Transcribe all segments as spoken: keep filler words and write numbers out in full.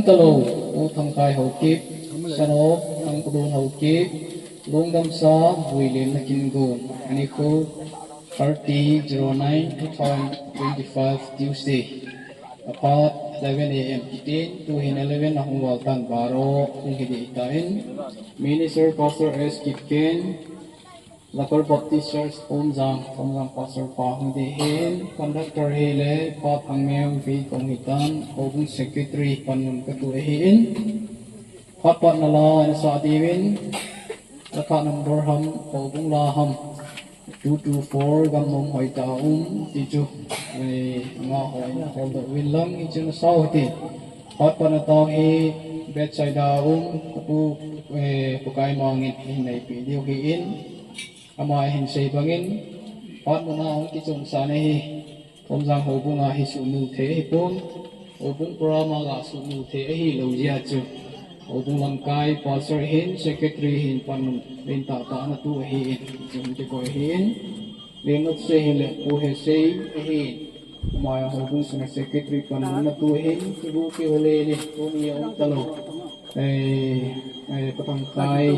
Hello, U Thangkai Haokip, son of Thangkudon Haokip, Lungdamsa, Builen Nakingun, Anikhu, thirty zero nine two thousand twenty-five, Tuesday. Apha eleven a m kitin, tuhin eleven ahung val tan baro, hung hidi itain. Minister Pastor S. Kipken, Local Baptist Church, Thomjang, Thomjang Pastor pa hung di hin, conductor hi le, Pa Thangmem, V Kong hitan, Houbung Secretary, panun katu ahi in. Phat phat na la, na sa diwin, la kha number ham, Houbung la ham, two two four, gam mom hoi ta um, ti chu, eh, nga hoi na hol do win lang, i chu na sa hoti. Phat phat na tao hi, Bethsaida um, katu, eh, pukai mangin, hi nei pi diu hi in. Ama hin sei bangin, phat muna hung kichun sa na hi, Thomjang Houbung a hi sunu thei hi pon, Houbung program a ga sunu thei ahi lo jia chu. Houbung lamkai, Pastor hin, Secretary hin, panun, len ta ta na tu ahi in, chun ti ko ahi in, len not se hi le, pu he sei ahi in, ama ya Houbung suna Secretary panun na tu ahi in, ki bu ki hole ni, tu ni ya um ta lo. Eh, eh, Patang Kai,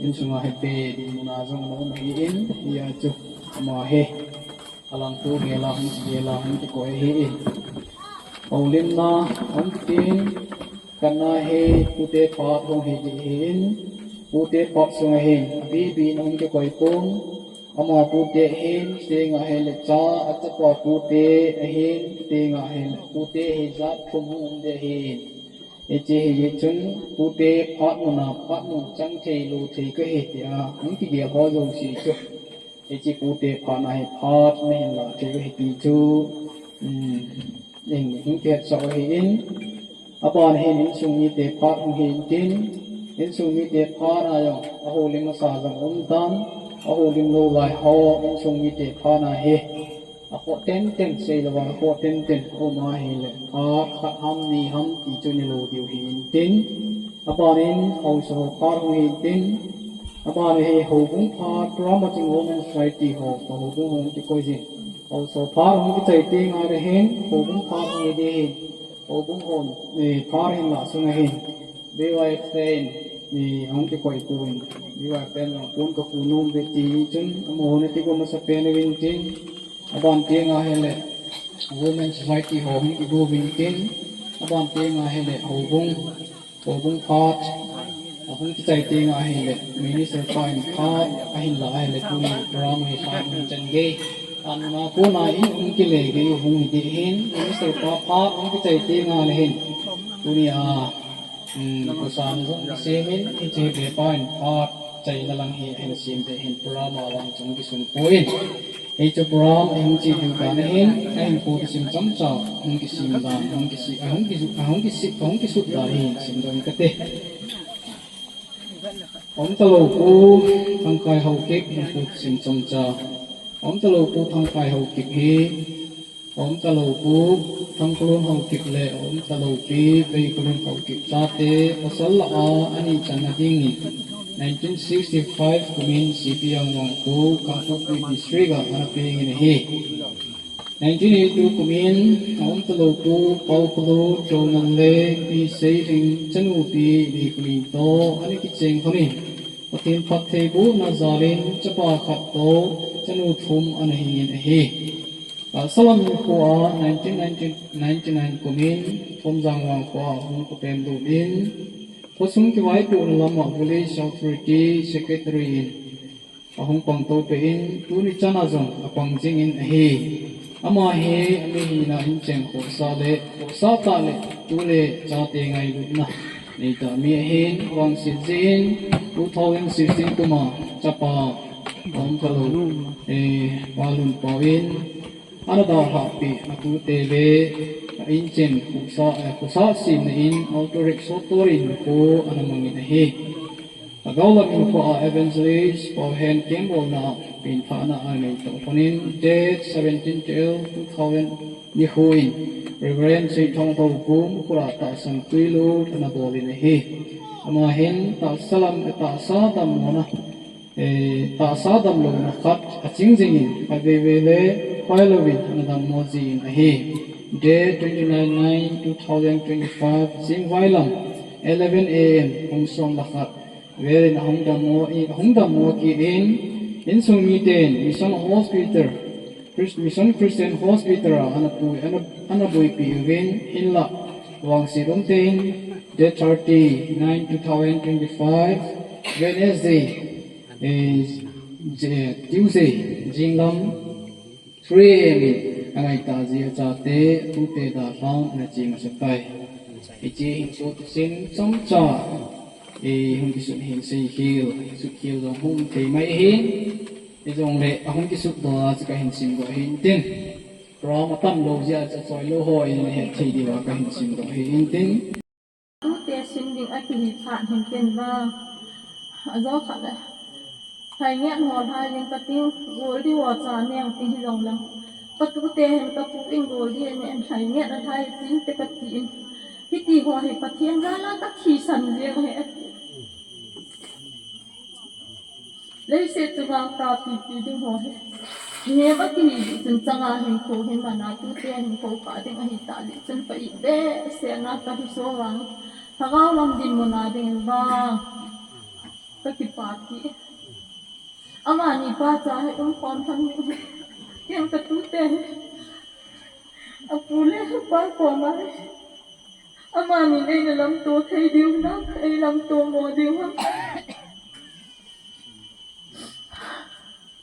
in sunga he pe, di muna zong na um ahi in, ya chu, ama he. Alang tu gela hung gela hung ti ko hi in. Paulimna hung tin kana he pute phat hung hi di hin. Pute phat sunga hin. Abi bi na hung ti koi pung. Ama pute hin, singa he le cha, achapa pute ahin, singa he le pute hi jat thum hung um de hin. Hiche hi chun pute phat muna phat mun chang thei lo thei ka hi ti a. Hung ti gel ho jong si chu. Hiche pute phat na hi phat na hin la thei ka hi ti chu. Um, in, in ke sa hi in. Aban hin insung mite phat hung hi in tin. Insung mite phat na jong. Aho lim asa jong um tan. Aho lim lo lai ho insung mite phat na hi. A kho ten ten sei lo a kho ten ten ko ma hi le. A khat ham ni ham ti chu ni lo diu hi in tin. Aban in haosa ho phat hung hi in tin. Aban hi Houbung phat Rama Ching Women Society ho. Ka Houbung hung ki koi jin. Haosa phat hung ki chai ti nga le hin. Houbung phat hung hi di hin. Houbung hon, eh, phat hin la sung hin. B Y F ten, eh, hung ki koi pun. B Y F ten lang pun ka pu num be ti chun. Amo hon ti ko masa pen win tin. Aban tenga hele Women Society ho hung kibu vin tin, aban tenga hele Houbung, Houbung phat, ahung kichai tenga hele Minister pa in phat, ahin la hele tuni program hi phat hung chan gei. Anuna kona in hung kile gei hung hi di hin, Minister pa phat hung kichai tenga le hin. Tuni a, um, kosan jong kisemin, hiche be pa in phat, chaina lang hi, hin sim de hin program a lang jong kisun poi. Hichu program, hung chi diu dan hin, ahin pu kisim chomcha, hung kisim dan, hung kisi, ahung kisu, ahung kisi, ahung kisut dan hi, sim dan kate. Aum talou pu, Thangkai Haokip, hung pu kisim chomcha. Aum talou pu, Thangkai Haokip hi, aum talou pu, Thangkulun Haokip le, aum talou pi, Veikulun Haokip chate, pasal lah a, ani channa dingin, nineteen sixty-five kumin C P M Wangpu, Kangpokpi District a ana pengin ahi. Nineteen eighty-two kumin, aum talou pu, Paokulu, Chonang le, Pi Seihing, chanu pi, Veikulun to, ana kicheng honin. Pathen phattheibohna jalin, chapa khat to, chanu thum ana hingin ahi. Tahsa lam hinkhoa nineteen ninety-nine kumin, Thomjang Wangkhoa hung kapen lut in, khosung kivaipohna lama Village Authority Secretary in ahung pangtou peh in, tuni chana jong apang jingin ahi. Ama hi, ami hina in cheng khohsah le, khohsah tah le, tu le chate ngailutna neitah mi ahin, vangset jeh in, two thousand sixteen kuma, chapa, aum talou, eh, Pa Lunpao in, ana dalhah peh, atute le, a inchen, khohsah, eh, khohsah semna in, auto rickshaw torin kho ana mangin ahi. Lhagao lam hinkhoa Evangelist Paohen kembolna a penthahna anei toh lhonin, date seventeen twelve two thousand nikho in Reverend Seithang Haokip Mukhola tahsan tuilut ana bolin ahi. Ama hin tahsa lam, tahsa dammona, eh, tahsa damlouna khat aching jingin, khatvei vei le khoilouvin ana dammo jin ahi. Day twenty-nine nine two thousand twenty-five, Zingvailam, eleven A M, pung som le khat vel in ahung dammo, ahung dammo kit in, insung miten Mission Hospital, Chris-, Mission Christian Hospital a ana pui, ana, ana puipi uvin, hinlah, vangset umtah in, day thirty nine two thousand twenty-five, Wednesday, eh, Je-, Tuesday, jinglam, three A M in angaitah jeh a chate, tute dalhan ana cheng masa tai. Hiche hin sot sin chomcha, eh, hung kisut hin seikhel, sutkhel jong hung thei mai hin. Hijongle ahung kisut doh a chu kahin simdoh hin tin. Program atam lou jeh a chu achoi lou ho in hetthei diuva kahin simdoh hin tin. Tute sin ding akihi phat hin tin vang. Ajo khat le. Hai ngen ho hai ding kating, gol di ho cha neng ting hijongleng. Katute hin kapu in gol di in, hai ngen a hai ting te kati in. Hiti ho hi Pathen jal a kathisan jeng ahi. Leiset chunga kapipi ding ho hi. Mihem akihi chun changa hinkho hi mana tute hinkho kah ding ahi tah jeh chun ka it behseh na kahi so vang. Lhagao lam dinmun a ding in vang. Ka kipa kit. Amani pacha hi um khom tham ding hi. Ken katute hi. Apu le apa koma hi. Amani in eina lamto thei diu ham, ei lamto mo diu ham.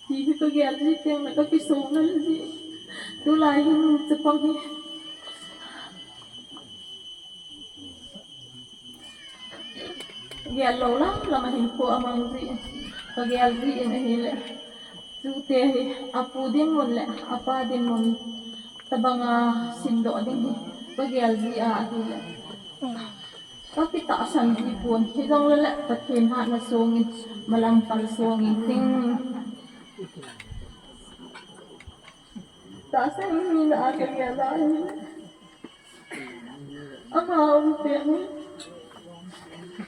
Ti hi kagel ji teng le kakisong lel ji. Tulai hin chapang hi. Gel lou lam lam a hinkho amang ji. Kagel ji in ahile. Tute hi apu dinmun le apa dinmun tabanga simdoh ding hi kagel ji a ahile. Kakitahsan ji pon, hijongle le Pathen hatna songin, malam pal songin ting. Tahsan hi na a kagel a hi. Ama um teng hi.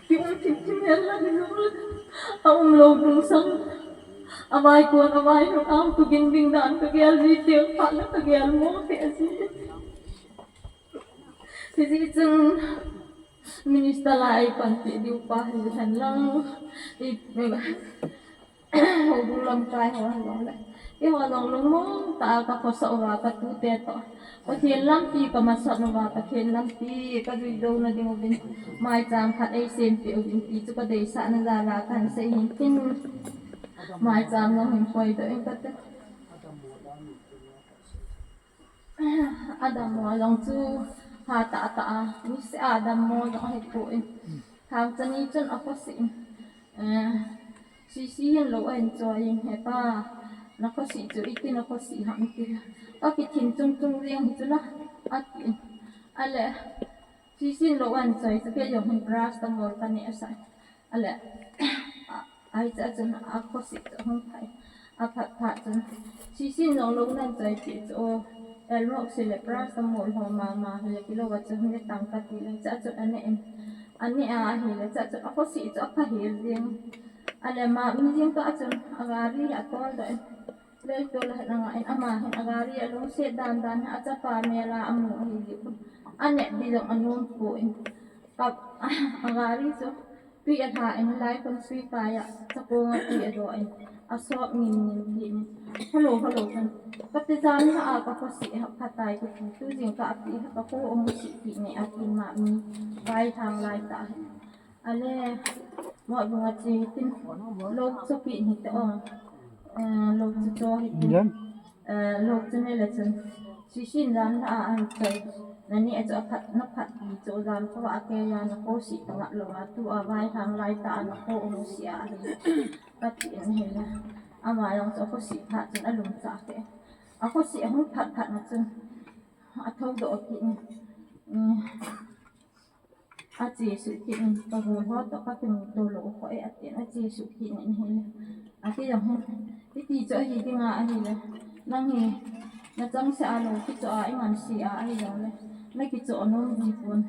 Ki um thim thim hel la ni lo. A um lou ding sang. Avai kon, avai hung ang tu gin ding dan kagel ji teng phat le kagel mo te ji. Hijeh chun minister la ei panpi diu pa hi hen lang. I, houbung lamkai ho hen lang le. Eiho jong lungmong tah a kakhosah uva katute toh. Pathen lampi kamasat uva, Pathen lampi kajui douna ding uvin. Maicham khat ei sempeh uvin ti chu kadeisahna jal a kahin sei hin tin. Maicham jong hin koi doh in kate. Adammo jong chu hatah tah a, niseh a adammo jong ahipoi. Thangcha ni chun akhosih in, eh, Sisi hin lou ahin choi in, hepa, nakhosih chu iti nakhosih ham iti. Kakithin chung chung jeng hi chu la, ati in. Ale, Sisi hin lou ahin choi chu kei jong hin paracetamol kaneh sah. Ale, a, ahi cha chun akhosih chu ahung phai. Aphat phat chun, Sisi hin jong lou nan choi ti chu, elmoxil le paracetamol ho mama hile kilou a chun hung le tang kati le cha chun aneh in. Aneh a ahile cha chun akhosih chu apha hel jeng. Ale mapni jing kah chun agari hi atol doh in. Leitol a hin anga in ama hin agari alungset dan dan hi achapa mel a amu ahi jeh chun. Aneh di jong anom poi. Ka, agari chu tui alha in lai khon sui kai a, chakong a tui adoh in, asop ngim ngim kit in. Hello, hello, kan. Kati jan lha a kakhosih apha tai kiti, tu jing kah a pi, kakho amusih kit ne, ati mapni, vaithang lai tah hi. Ale, mo bunga che tin, lou chu kit hite o. Eh, lou chu cho hitin. Eh, lou chu ne le chun. Sisi hin jan lha a ahin choi. Naneh chu aphat, naphat pi chu jan kho a kei a nakhosih tah lou a tu a vaithang lai tah a nakho amusih a ahi. Kati in ahile. Ama jong chu akhosih phat chun alungchah kei. Akhosih ahung phat phat na chun. Athou doh kit in. Um, Achesuh kit in, ka gol ho toh kakimuto lou u kho e, atin, achesuh kit in ahile. Ati jong hin, hiti chu ahi dinga ahile. Nang hi, nachangseh a lou kichoh a, ingansei a ahi jongle. Nakichoh nom ji pon.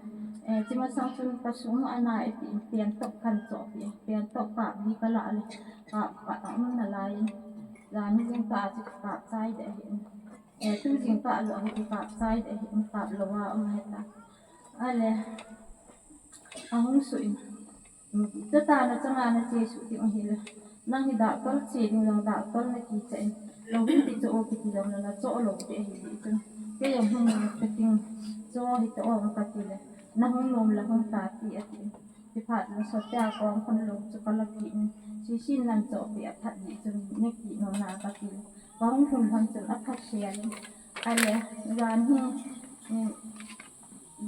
Eh, chi masang chun kasung ana e tin, pen toh kan choh pi, pen toh kap di kala le. Kap, kap tang um nalai. Jan hi jeng kah a chu kap chai de ahi. Eh, tu jingkah a jong hi kikap chai ding ahi, kap lou a um ahi ta. Ale, ahung suh in. Tata na changa na che suh ding ahile. Nang hi doctor che ding jong doctor na kicha in. Lou hin ti cho o kiti jong na cho lou ti ahi ti chun. Kei jong hung na che ding cho hi ta o kati le. Na hung nom la hung ta ti ati. Ti phat na so tia kong khun lou chu ka la ki in. Si sin nan cho ti a phat di chun ne ki no na kati le. Ka hung hun han chun a phat se le. Ale, jan hi, eh,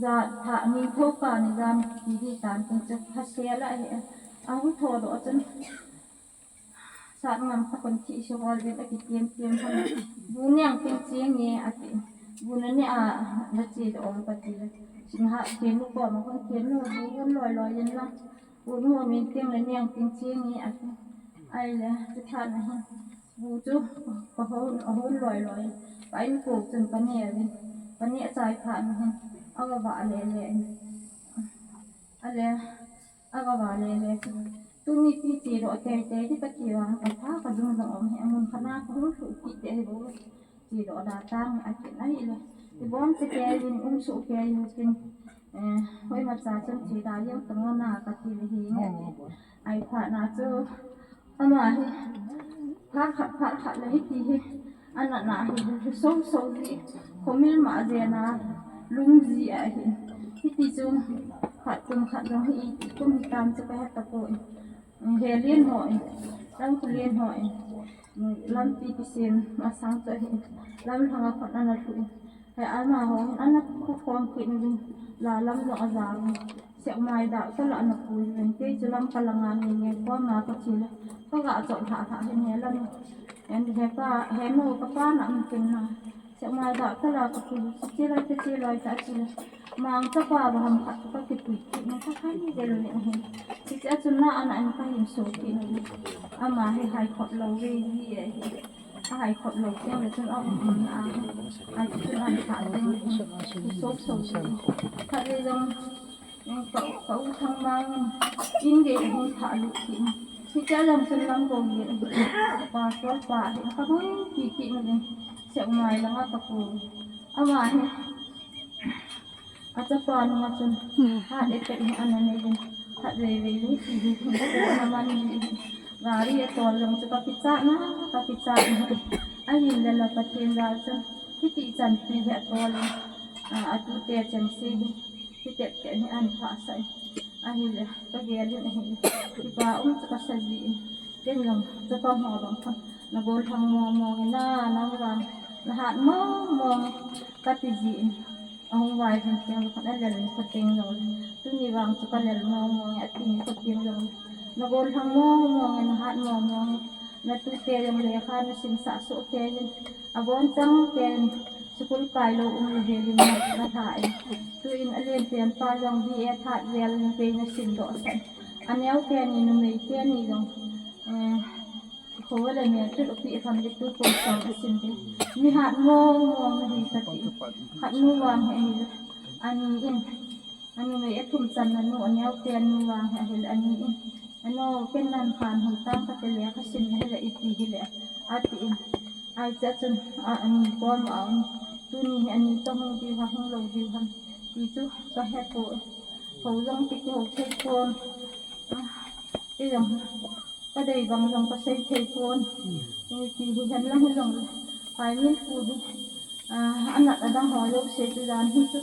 Ja, tha, ningthou kah ni jan ti hi tan tin chu pha se la hi. Ahung tho doh chun sat ngam kha kon thi se hol din a kitiam tiam kha. Bu niang tin che nge ati. Bu na ne a na che doh ong kati le. Sing ha ke nu ko ma kon ke nu bu loi loi yin la. Bu nu min tin le niang tin che nge ati. Ai le, chu tha na hi. Bu chu ka hon, a hon loi loi. Ka in ko chun ka ne a vin. Ka ne a chai pha ni hin. A va va le le in. A le, a va va le le chu. Tuni ti che doh tei tei ti ka ti vang ka pha ka dung dung om hi. A mun kha na ka hon thu ki te hi bu. Che doh da tang a kin ahi le. Ti bon che ke in um su ke in kin. Eh, hoi ma cha chun che da yang tang na ka ti le hi. Ai pha na chu. Ama hi, phat khat, phat khat le hiti hi, ana na hi, hi so so ji, khomil ma je na, lum ji a hi. Hiti chu, khat kum khat jong hi, iti kum hi tam chu ka het ta poi. He lien ho in, lam khu lien ho in, lampi kisem, masang chu hi, lam lhang a khut ana lhu in. He ama ho hin ana khu khom kit in, la lam jong a jang. Sek mai da ka la na pui ven kei chu lam ka la nga nge nge ko nga ka chi le. Ka ga chot ha ha he ne lam. En he pa, he nu ka pa na um kin na. Sek mai da ka la ka pui chi chi lai ka chi lai ta chi le. Mang ka pa ba ham khat ka ki pui ki na ka kai ni gel ni he. Chi chi a chu na ana an ka hin so ki ni. Ama he hai khot lo ve ni e. A hai khot lo teng le chun a um um na a. Ai chun an kha teng le chun so so. Kha le jong ka, ka u thang mang in ge hung kha lu ki. Hi cha jong chun lam ko ye. Pa sol pa hi ka boi ki ki ni. Sek mai langa ka pu. Ama hi. A chapa nunga chun, heart attack hi ana nei in, khat vei vei le, ti hi, hi, ko ana man hi, gari a tol jong chu ka kichat na, ka kichat na, ahin le la Pathen jal chun, hiti chan pi hi a tol in, a, a tute chengse hi, hi tep tep hi an phah sah in, ahi le, ka gel in ahi le, kipa um chu ka sa ji in, ken jong, chapa ho jong kha, na gollhang mong mong in, na, na vang, na hat mong mong, ka ti ji in. Ahung vai jing teng le khat a lel in kho teng jong le. Tuni vang chu ka lel mong mong e, ati in kho teng jong le. Na gollhang mong mong e, na hat mong mong e. Na tute jong lekha na simsah soh teng in. Abon chang teng in. School kai lou um le hel in na, na lha e. Tuin a lenpen pa jong B A third year in kei na sim doh sah e. A neo teni numei teni jong. Eh, Kho le me chu lopi tham le tu ko sa ka sim de. Mi hat mong mong na hi sa ti. Khat nu vang he hi le. Ani in. Anu me e thum chan na nu a neo te nu vang he hi le ani in. Ano ken nan khan hu tang ka te le ka sim he le i ti hi le. A ti in. Ai cha chun a ani ko ma a um. Tuni hi ani to hung diu ha hung lou diu ha. Ti chu ka he po. Ho jong ti ko ho thei pon. Ah, e jong. Ka dei bang jong ka sei thei pon. Ti hi hen lang hi jong le. Pai min pu hi. Ah, anat adang ho jouse chu jan hi chu.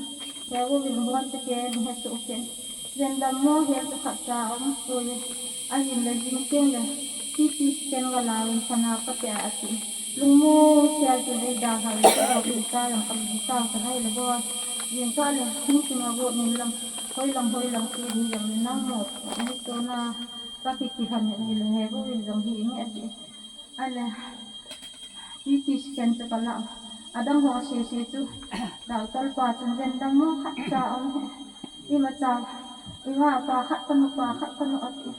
He vo vin hon te ke ni he chu ken. Jen dam mo he chu khat cha um poi. Ahin le jing teng le. Ti ti ken ga la vin sana ka te a ti. Lungmong sia chu ei da ha le ka pi ta jong ka pi ta ka nai le bo. Jing ka le hung ti ma bo ni lang. Hoi lang hoi lang ti ni jong le nang mo. Ni to na. Ka kiti han ni le he vo in jong hi ni ati. Ale, T T scan chu ka la. Adang ho sese chu. Doctor pa chun jen dam mo khat cha um he. Ima cha. Ima pa khat ka nu pa khat ka nu ati.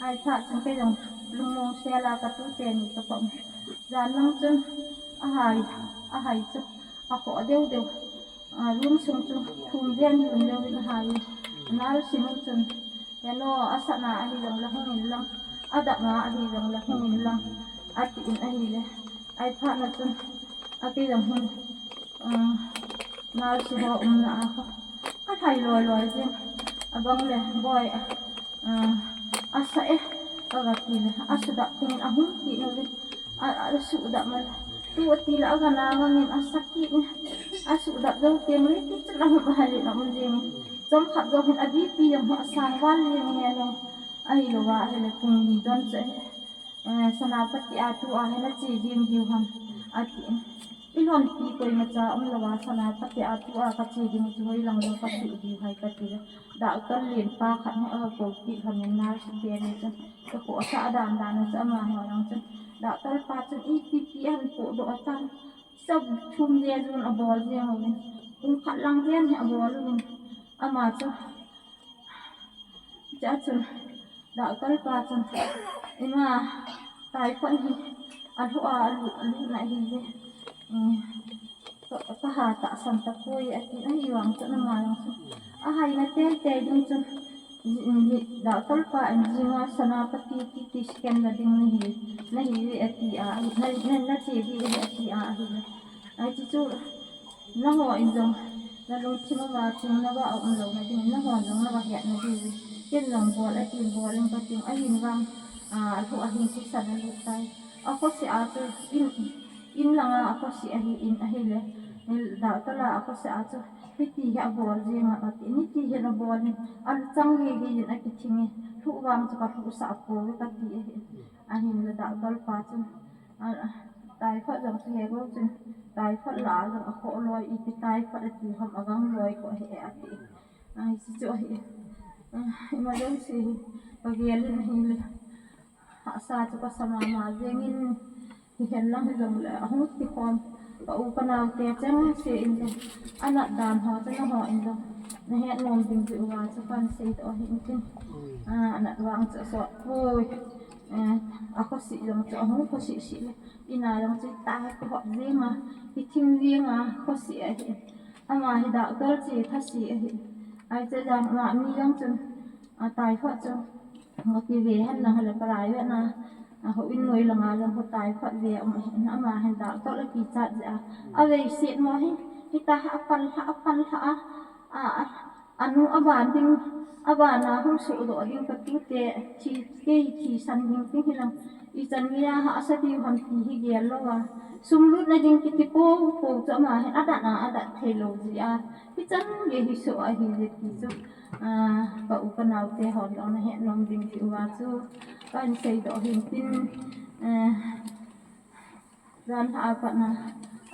Ai pha chun kei jong lungmong sela ka tu teni ka pom. Jan lang chun. Ahai. Ahai chu. Akhoh deu deu. A, room sung chu thum ven lum leu in ahai. Nal sinu chun, heno, asana ahi jong le hung in lang, adap ma ahi jong le hung in lang, ati in ahi le. Ai phat na chun, Ati jong hin, ah, nurse ho umna a kho. Alhai loi loi jing. Abang le boi, ah, asa e. Aga ti le. Asudap tin ahung ti na le. A, a, asudap ma le. Tu ati le aga na ngin asa ki ne. Asudap jo ti ma le ti chun ahung hai le na um jing. Chomkhat jo hin a BP jong asang val jing he lo. Ahilou va ahile pung ni don che. Eh, Senapati a tua hi nache ding diu ham, ati. I lhonpi koimacha umlou a, Senapati a tua kache ding chu hoilang jong kasuh diu ham kati le. Doctor lenpa khat hi aga kou kit lhon in nurse te ni chun. Ka khohsah dan dan a chu amaho jong chun. Doctor pa chun ipi pi ahin pohdoh a tan. Sa thum jejun abol jeng uvin. Pung khat lang jen hi abol uvin. Ama chu Chua chun, doctor pa chun, "Ima, typhoid hi, alhu a, alhu, alhu na hi ve. Hmm, ka, ka ha tahsan tapoi," ati, ahi vang chun ama jong chun. Ahai na teitei ding chun, ji, ji, doctor pa in jing a Senapati CT scan la ding nahi, nahi ve ati a, na, na, nache ve ahi ati a, ahi ve. Ai, chu chu, nangho in jong, nalungthim uva, chingna uva aum louna ding, nangho jong nava hetna diu. Ken jong bol, ati bol in kating, ahin vang, ah, alhu ahin thisan alut tai. Akhoseh a chu, in, in langa akhoseh ahi in ahile, doctor la akhoseh a chu, hiti hi abol jeng a kati, hiti hi abol in, aluchang gigi in akithing e, lhu vang chu kalhuhsah pouve kati ahi. Ahinla doctor pa chun, A, a, typhoid jong chu he bou chun, typhoid la jong akhoh loi, ipi typhoid ati ham agang loi kho he ati. Ai, chu chu ahi. A, emergency hi, kagel in ahile. Hahsa chu kasa mama jeng in, hihen lang hijongle, ahung kikhom, ka u ka nao te chengse in jong, anat dan ho chu nangho in jong, nahet nom ding diu va chu kahin seidoh ahin tin. A, anat vang chu asot poi. Eh, akhoseh jong chu ahung khoseh seh le. Ina jong chu tai kihop jeng a, kithing jeng a, khoseh ahi. Ama hi doctor chu thase ahi. Ai chu jong ama mi jong chun, a, typhoid chu, nga kive hen lang hale private na, a, houin noi langa jong khu typhoid ve um ahi. Ama hin doctor la kichat jeh a, avei set mo hi, hita ha apal ha, apal ha a, a, a, Anu aban ding, abana hung sohdoh ding katute, thi, kei thisan ding ting hilang, ichan geiya hahsa diu ham ti hi gel lou a. Sum lutna ding kiti popo chu ama hin adat a, adat thei lou jeh a. Hichan gei hi soh ahi jeh ti chu, ah, ka u ka naote hon jong nahet nom ding diu va chu, kahin seidoh hin tin, eh, Jan lha a pat na,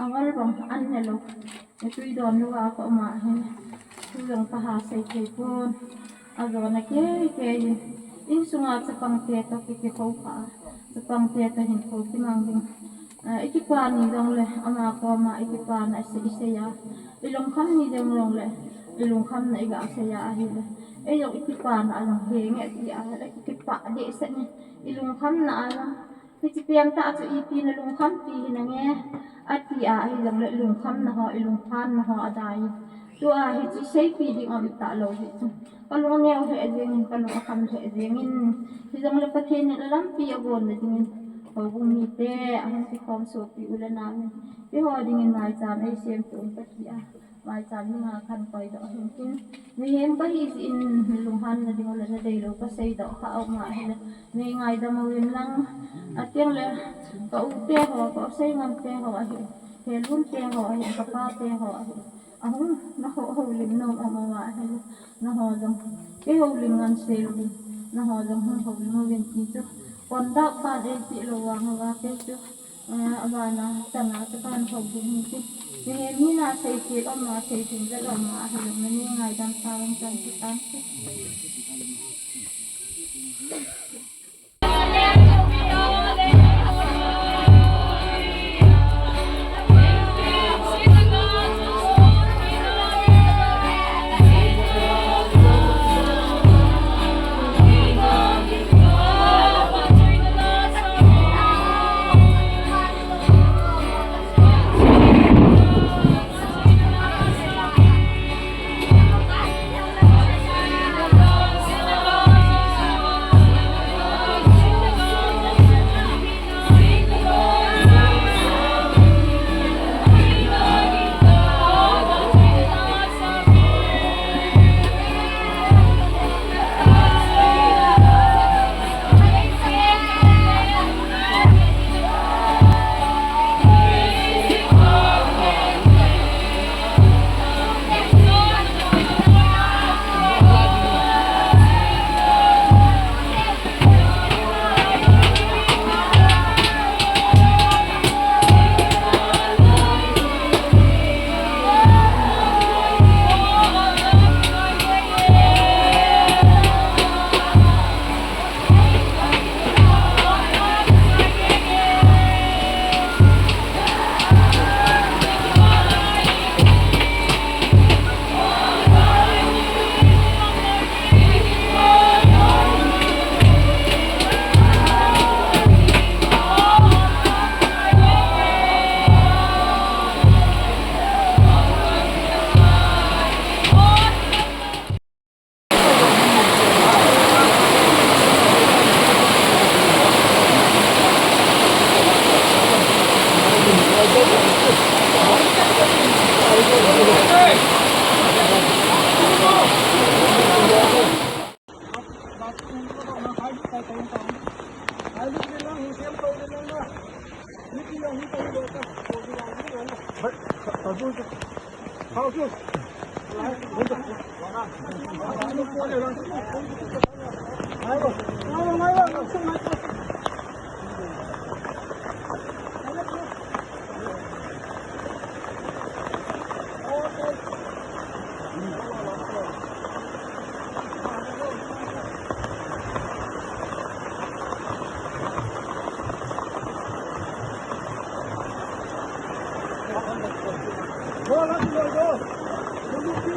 angol bang an ne lou. Itui don lou a ka um a hin. Thu jong kaha sei thei pon. Ajona kei kei in. Insunga chapang te toh kiki khou kha. Chapang te toh hin khou kimang ding. Eh, ikipa ni jongle, ama koma ikipa na isei, isei a. Ilungkham ni jong jongle, ilungkham na iga sei a ahile. Ei jong ikipa na a jong he nge ti a, le kiki pa de se ni. Ilungkham na a jong. Hiche pen tah chu ipi nalungkham pi hinange, ati a, hijongle lungkhamna ho, ilungphanna ho adai. Tua hiche seipi ding aum talou hi chu. Kalung aneo lheh jengin, kalung akham lheh jengin. Hijongle Pathen in alampi agonna dingin. Houbung mite, ahung kikhom sopi u le nau in. Keiho dingin maicham eisem tun kati a. Maicham dinga kahin koidoh hin tin, mihem kahi jeh in lunghanna ding le nadei lou kaseidoh kha aum ahile, nei ngaidam uvin lang, atiang le ka u te ho, ka u Seingam te ho ahi, Helun te ho ahi, ka pa te ho ahi, ahung na ho, houlim nom aum ahile, naho jong kei houlim ngan sel uvin, naho jong hung houlim uvin ti chu, conduct pan eipeh lou vang uva kei chu, Ah, abana, chana, chu kahin hou ding hin tin. Mihem hina seikit um a, seisin vet um a, ahilou le nei ngaidam tauvin chang kitan.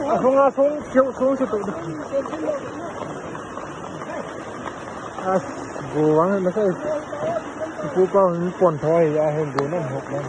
Asung, asung, sung, sung, sung, sung. As, go wang na kai. Ku pa ni pon thoi ya hen go na hok na.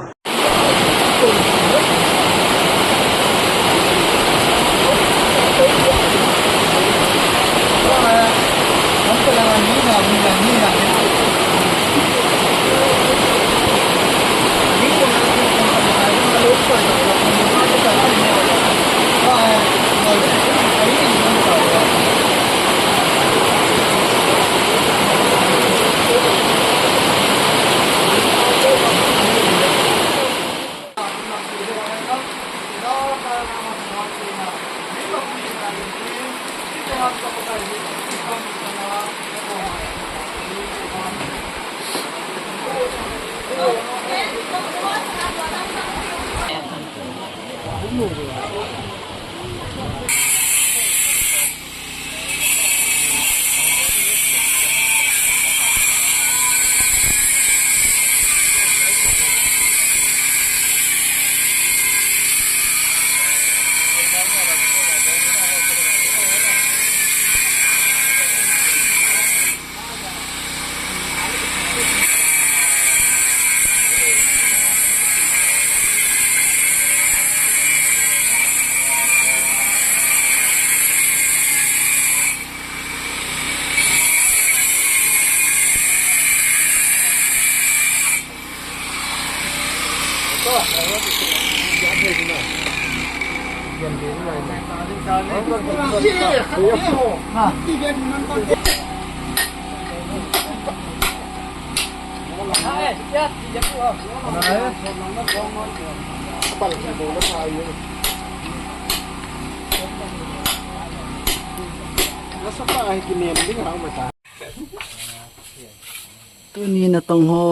Tuni natong ho.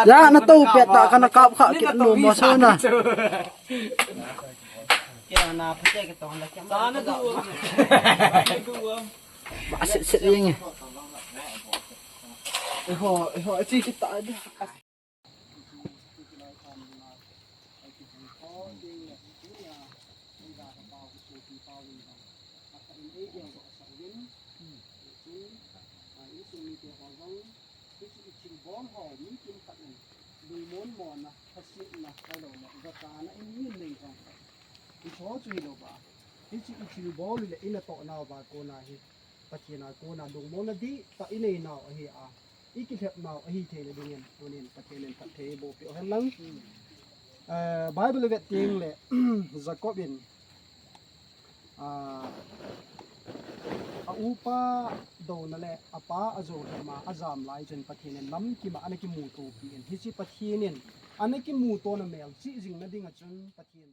Ya, nato pet ta kana kap kha kit nom mo so na. Ba set set jeng e. Eiho, eiho, achi kita ada. Hiche i thilbol ho mi kimkhat in lungmon mona, phasetna, ahilou le, gatana in min nei jong. Hiche chu hilou ba. Hiche i thilbol le i natoh nauva kona hi. Pathen a kona lungmon na dihtah i nei nau ahi a. I kilhep nau ahi thei le dingin, tunin Pathen in phatthei eiboh peh u hen lang. Eh, Bible i vet teng le, Jacob in Ah, a upa douna le apa ajou lhema ajam lai chun Pathen in lamkim a ana kimuto pin. Hiche Pathen in ana kimuto na melchih jing na ding a chun Pathen